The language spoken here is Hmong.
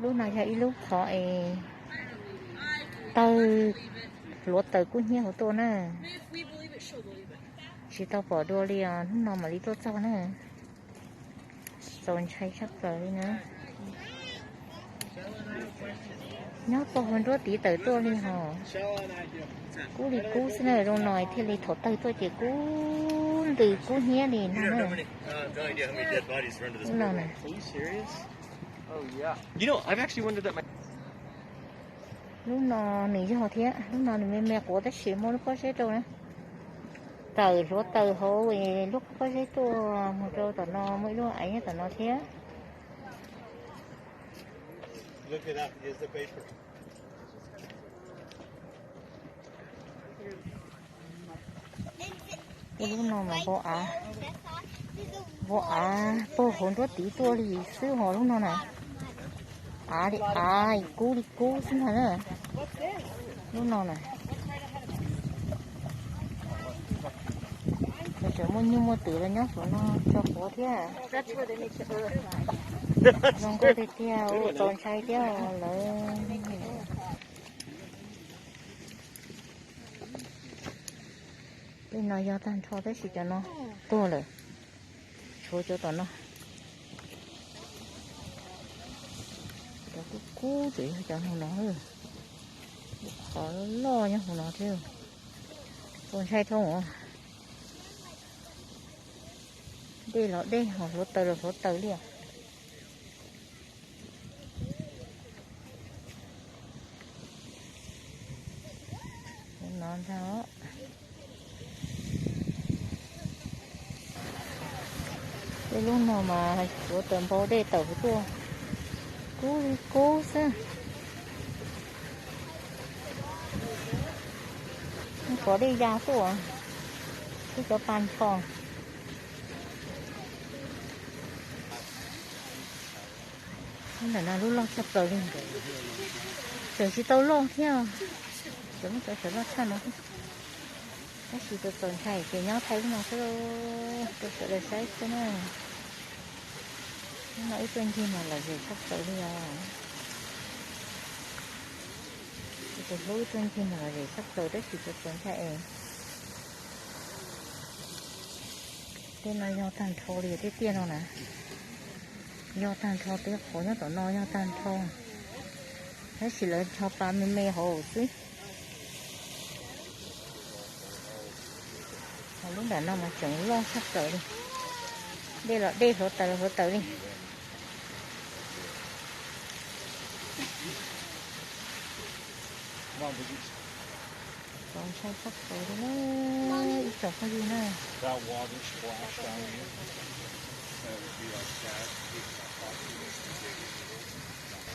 Lub no yog ib lub qhov es tawg, hluav taws kub hnyiab hauv tuaj na. Tsis tau pom dua li os, hnub no mam li tuaj txog na. Txaus ntshai tshaj plaws li na. Nyob puag hauv nruab tiv tawm tuaj li hos. Kub li kub xwb na, zoo no thiaj li thaum tawg tuaj ces kub ntws kub hnyiab li no na. Lub no na. Lub no nws yog thiab, lub no nws me me quav tab sis muaj lub pob zeb rau na. Tawm hluav taws hauv lub pob zeb tuaj mus rau tom no, muaj ib lub aiv nyob tom no thiab. Tej lub no mas npau av, npau av puag hauv nruab tiv tuaj li xwb hos lub no na. Av li av, kub li kub xwb ntag na. Lub no na. Tseem muaj nyuj muaj twm los nyob saum no tso quav thiab. Zoo nkauj tiag tiag, ua txaus ntshai thiab lawm. Tej no yog tag nrho tab sis cov no tuag lawm. Tshuav cov tom no. Cov kub kub ces yog cov hauv no. Qhov loj nyob hauv no thiab. Txaus ntshai dhau. Dej los dej, hluav taws los hluav taws li os. No ntag. Tej lub no mas hluav taws npau dej tawm hauv tuaj. Kub li kub xwb. Pov dej ya tuaj, twb cov pa nrho. Ntawm no lub loj tshaj plaws li, tseem tsis tau loj thiab. Cov loj tshaj no, tab sis txaus ntshai ces nyob thaij lub no xwb rau sawv daws saib xwb na. Lub no wb tuaj ncig mas lom zem tshaj plaws li os. Tus hlub wb tuaj ncig mas lom zem tshaj plaws tab sis txaus ntshai es. Tej no yog tag nrho li, tej tiaj no na. Yog tag nrho, tej qhov nyob tom no yog tag nrho, tab sis lawv ncho pa me me hauv xwb. Ho lub nram no mas tseem loj tshaj plaws li, dej los dej, hluav taws los hluav taws li. Txaus ntshai tshaj plaws li na, ib tsoom phooj ywg na.